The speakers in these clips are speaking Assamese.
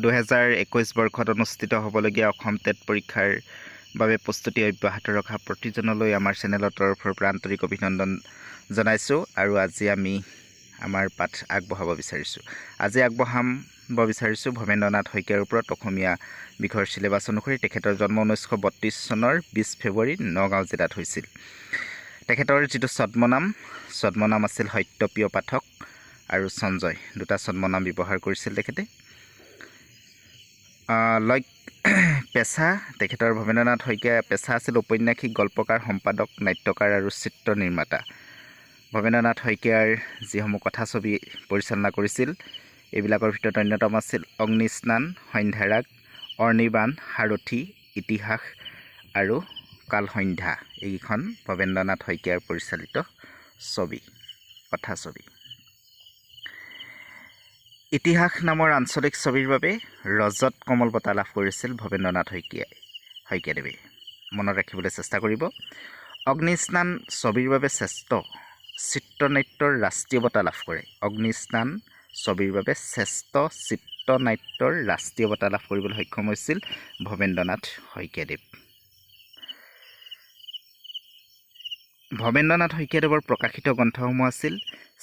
2021 বৰ্ষত অনুষ্ঠিত হ'বলগীয়া অসম টেট পৰীক্ষাৰ বাবে প্ৰস্তুতি অব্যাহত ৰখা প্ৰতিজনলৈ আমাৰ চেনেলৰ তৰফৰ পৰা আন্তৰিক অভিনন্দন জনাইছোঁ। আৰু আজি আমি আমাৰ পাঠ আগবঢ়াব বিচাৰিছোঁ, আজি আগবঢ়াব বিচাৰিছোঁ ভৱেন্দ্ৰনাথ শইকীয়াৰ ওপৰত অসমীয়া বিষয়ৰ চিলেবাছ অনুসৰি। তেখেতৰ জন্ম 1932 চনৰ 20 ফেব্ৰুৱাৰীত নগাঁও জিলাত হৈছিল। তেখেতৰ যিটো ছদ্মনাম, ছদ্মনাম আছিল সত্যপ্ৰিয় পাঠক আৰু সঞ্জয়, দুটা ছদ্মনাম ব্যৱহাৰ কৰিছিল তেখেতে। লগ পেচা তেখেতৰ ভৱেন্দ্ৰনাথ শইকীয়া পেচা আছিল ঔপন্যাসিক, গল্পকাৰ, সম্পাদক, নাট্যকাৰ আৰু চিত্ৰ নিৰ্মাতা। ভৱেন্দ্ৰনাথ শইকীয়াৰ যিসমূহ কথাছবি পৰিচালনা কৰিছিল, এইবিলাকৰ ভিতৰত অন্যতম আছিল অগ্নিস্নান, সন্ধ্যাৰাগ, অৰ্ণিবাণ, সাৰথি, ইতিহাস আৰু কালসন্ধ্যা। এইকেইখন ভৱেন্দ্ৰনাথ শইকীয়াৰ পৰিচালিত ছবি, কথাছবি। ইতিহাস নামৰ আঞ্চলিক ছবিৰ বাবে ৰজত কমল বঁটা লাভ কৰিছিল ভৱেন্দ্ৰনাথ শইকীয়াদেৱে। মনত ৰাখিবলৈ চেষ্টা কৰিব। অগ্নিস্নান ছবিৰ বাবে শ্ৰেষ্ঠ চিত্ৰনাট্যৰ ৰাষ্ট্ৰীয় বঁটা লাভ কৰে। অগ্নিস্নান ছবিৰ বাবে শ্ৰেষ্ঠ চিত্ৰনাট্যৰ ৰাষ্ট্ৰীয় বঁটা লাভ কৰিবলৈ সক্ষম হৈছিল ভৱেন্দ্ৰনাথ শইকীয়াদেৱ। ভৱেন্দ্ৰনাথ শইকীয়াদেৱৰ প্ৰকাশিত গ্ৰন্থসমূহ আছিল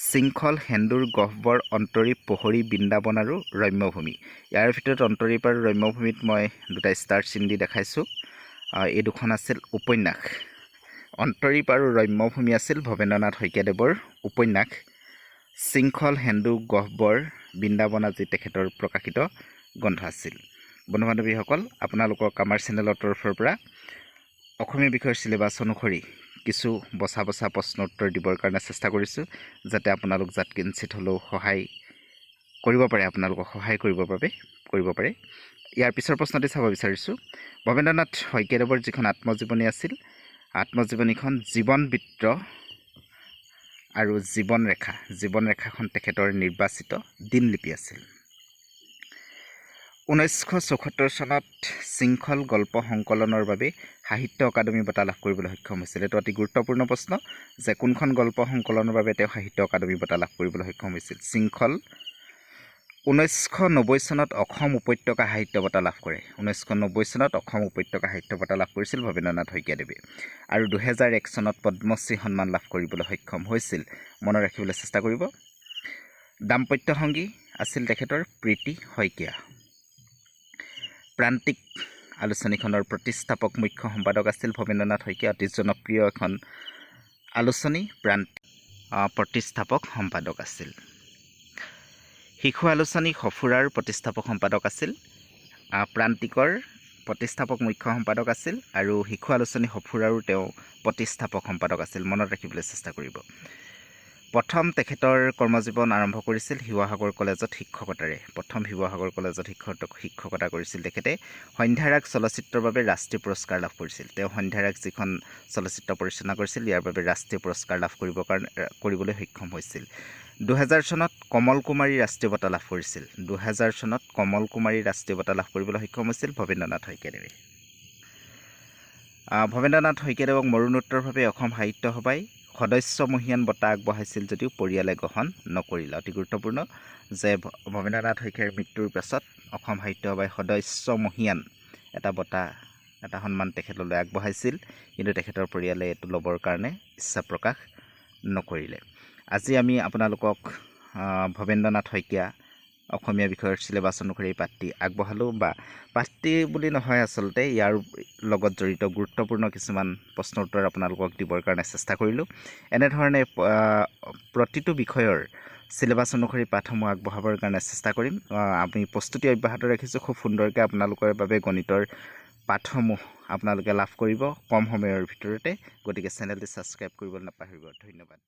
শৃংখল, সেন্দুৰ, গহ্বৰ, অন্তৰীপ, প্ৰহৰী, বৃন্দাবন আৰু ৰম্যভূমি। ইয়াৰ ভিতৰত অন্তৰীপ আৰু ৰম্যভূমিত মই দুটা ষ্টাৰ চিন দি দেখাইছোঁ। এই দুখন আছিল উপন্যাস। অন্তৰীপ আৰু ৰম্যভূমি আছিল ভৱেন্দ্ৰনাথ শইকীয়াদেৱৰ উপন্যাস। শৃংখল, সেন্দুৰ, গহ্বৰ, বৃন্দাবন আদি তেখেতৰ প্ৰকাশিত গ্ৰন্থ আছিল। বন্ধু বান্ধৱীসকল, আপোনালোকক আমাৰ চেনেলৰ তৰফৰ পৰা অসমীয়া বিষয়ৰ চিলেবাছ অনুসৰি কিছু বচা বচা প্ৰশ্ন উত্তৰ দিবৰ কাৰণে চেষ্টা কৰিছোঁ, যাতে আপোনালোক যাত কিঞ্চিত হ'লেও সহায় কৰিব পাৰে, আপোনালোকক সহায় কৰিবৰ বাবে কৰিব পাৰে। ইয়াৰ পিছৰ প্ৰশ্নটি চাব বিচাৰিছোঁ। ভৱেন্দ্ৰনাথ শইকীয়াদেৱৰ যিখন আত্মজীৱনী আছিল, আত্মজীৱনীখন জীৱন বৃত্ত আৰু জীৱন ৰেখা। জীৱন ৰেখাখন তেখেতৰ নিৰ্বাচিত দিনলিপি আছিল। 1974 চনত শৃংখল গল্প সংকলনৰ বাবে সাহিত্য অকাডেমি বঁটা লাভ কৰিবলৈ সক্ষম হৈছিল। এইটো অতি গুৰুত্বপূৰ্ণ প্ৰশ্ন যে কোনখন গল্প সংকলনৰ বাবে তেওঁ সাহিত্য অকাডেমি বঁটা লাভ কৰিবলৈ সক্ষম হৈছিল? শৃংখল। 1990 চনত অসম উপত্যকা সাহিত্য বঁটা লাভ কৰে। 1990 চনত অসম উপত্যকা সাহিত্য বঁটা লাভ কৰিছিল ভৱেন্দ্ৰনাথ শইকীয়াদেৱে। আৰু 2001 চনত পদ্মশ্ৰী সন্মান লাভ কৰিবলৈ সক্ষম হৈছিল। মনত ৰাখিবলৈ চেষ্টা কৰিব। দাম্পত্য সংগী আছিল তেখেতৰ প্ৰীতি শইকীয়া। প্ৰান্তিক আলোচনীখনৰ প্ৰতিষ্ঠাপক মুখ্য সম্পাদক আছিল ভৱেন্দ্ৰনাথ শইকীয়া। অতি জনপ্ৰিয় এখন আলোচনী প্ৰান্তিক, প্ৰতিষ্ঠাপক সম্পাদক আছিল। শিশু আলোচনী সঁফুৰাৰ প্ৰতিষ্ঠাপক সম্পাদক আছিল। প্ৰান্তিকৰ প্ৰতিষ্ঠাপক মুখ্য সম্পাদক আছিল আৰু শিশু আলোচনী সঁফুৰাৰো তেওঁ প্ৰতিষ্ঠাপক সম্পাদক আছিল। মনত ৰাখিবলৈ চেষ্টা কৰিব। প্ৰথম তেখেতৰ কৰ্মজীৱন আৰম্ভ কৰিছিল শিৱসাগৰ কলেজত শিক্ষকতাৰে। প্ৰথম শিৱসাগৰ কলেজত শিক্ষকতা কৰিছিল তেখেতে। সন্ধ্যাৰাগ চলচ্চিত্ৰৰ বাবে ৰাষ্ট্ৰীয় পুৰস্কাৰ লাভ কৰিছিল তেওঁ। সন্ধ্যাৰাগ যিখন চলচ্চিত্ৰ পৰিচালনা কৰিছিল, ইয়াৰ বাবে ৰাষ্ট্ৰীয় পুৰস্কাৰ লাভ কৰিবৰ কাৰণে কৰিবলৈ সক্ষম হৈছিল। 2000 চনত কমল কুমাৰী ৰাষ্ট্ৰীয় বঁটা লাভ কৰিছিল। 2000 চনত কমল কুমাৰী ৰাষ্ট্ৰীয় বঁটা লাভ কৰিবলৈ সক্ষম হৈছিল ভৱেন্দ্ৰনাথ শইকীয়াদেৱে। ভৱেন্দ্ৰনাথ শইকীয়াদেৱক মৰণোত্তৰভাৱে অসম সাহিত্য সভাই সদস্য মহীয়ান বঁটা আগবঢ়াইছিল যদিও পৰিয়ালে গ্ৰহণ নকৰিলে। অতি গুৰুত্বপূৰ্ণ যে ভৱেন্দ্ৰনাথ শইকীয়াৰ মৃত্যুৰ পাছত অসম সাহিত্য সভাই সদস্য মহীয়ান এটা বঁটা, এটা সন্মান তেখেতলৈ আগবঢ়াইছিল, কিন্তু তেখেতৰ পৰিয়ালে এইটো ল'বৰ কাৰণে ইচ্ছা প্ৰকাশ নকৰিলে। আজি আমি আপোনালোকক ভৱেন্দ্ৰনাথ শইকীয়া অসমীয়া বিষয়ৰ চিলেবাছ অনুসৰি এই পাঠটি আগবঢ়ালোঁ, বা পাঠটি বুলি নহয়, আচলতে ইয়াৰ লগত জড়িত গুৰুত্বপূৰ্ণ কিছুমান প্ৰশ্ন উত্তৰ আপোনালোকক দিবৰ কাৰণে চেষ্টা কৰিলোঁ। এনেধৰণে প্ৰতিটো বিষয়ৰ চিলেবাছ অনুসৰি পাঠসমূহ আগবঢ়াবৰ কাৰণে চেষ্টা কৰিম। আমি প্ৰস্তুতি অব্যাহত ৰাখিছোঁ। খুব সুন্দৰকৈ আপোনালোকৰ বাবে গণিতৰ পাঠসমূহ আপোনালোকে লাভ কৰিব কম সময়ৰ ভিতৰতে। গতিকে চেনেলটি ছাবস্ক্ৰাইব কৰিবলৈ নাপাহৰিব। ধন্যবাদ।